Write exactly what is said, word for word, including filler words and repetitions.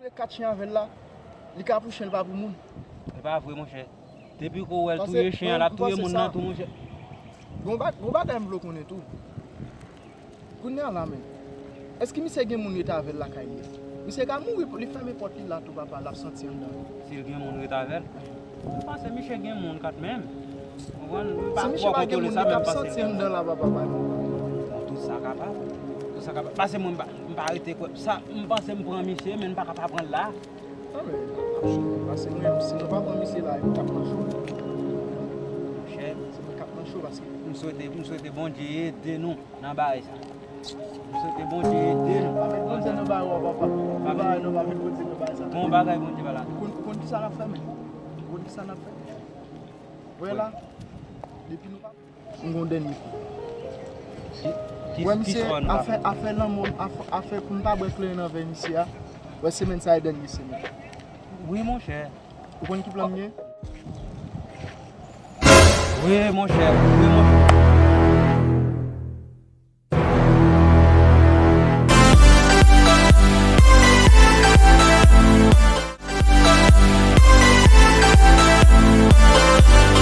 Kat chen avè l la, li ka pou chen, li pa pou moun. E pa vre, monchè. Depi ke w wè l touye chen an, l ap touye moun nan tou, monchè. Gon bagay m vle w konnen tou. Kounye a la menm, èske misye gen moun rete avè l lakay li a? Misye ka mouri, li fèmen pòt li la tou, papa, l ap santi anndan. Si l gen moun rete avè l? M panse misye gen moun kanmenm. Ou konprann? M pa twò kontwole sa, men m panse l gen moun. Si misye pa gen moun, li t ap santi anndan la, papa, pa gen moun. Bon, tout sa kapab. Tout sa kapab. Pase mwen, m pa, m pa rete kwè. Sa, m panse m pran misye, men m pa ka pa pran l la. Non, men, pase mwen, si nou pa pran misye la, nou t ap pran cho. Monchè. Se mwen k ap pran cho, paske m swete, m swete Bondye ede nou nan bagay sa. M swete Bondye ede nou. Pa met Bondye nan bagay ou a, papa. Pa met Bondye nan bagay sa. Bon bagay Bondye pa la. Ou konn, ou konn ki sa n ap fè, men? Ou konn ki sa n ap fè? Wè la, depi nou pa, m gon dènye kou. Wè, misye, afè, afè lanmò, afè, afè pou m pa bwè kleren nan vè misye a. Wè, semèn sa e dènye semèn. Wi, monchè. Ou konn ki plan m gen? Wi, monchè. Wi, monchè.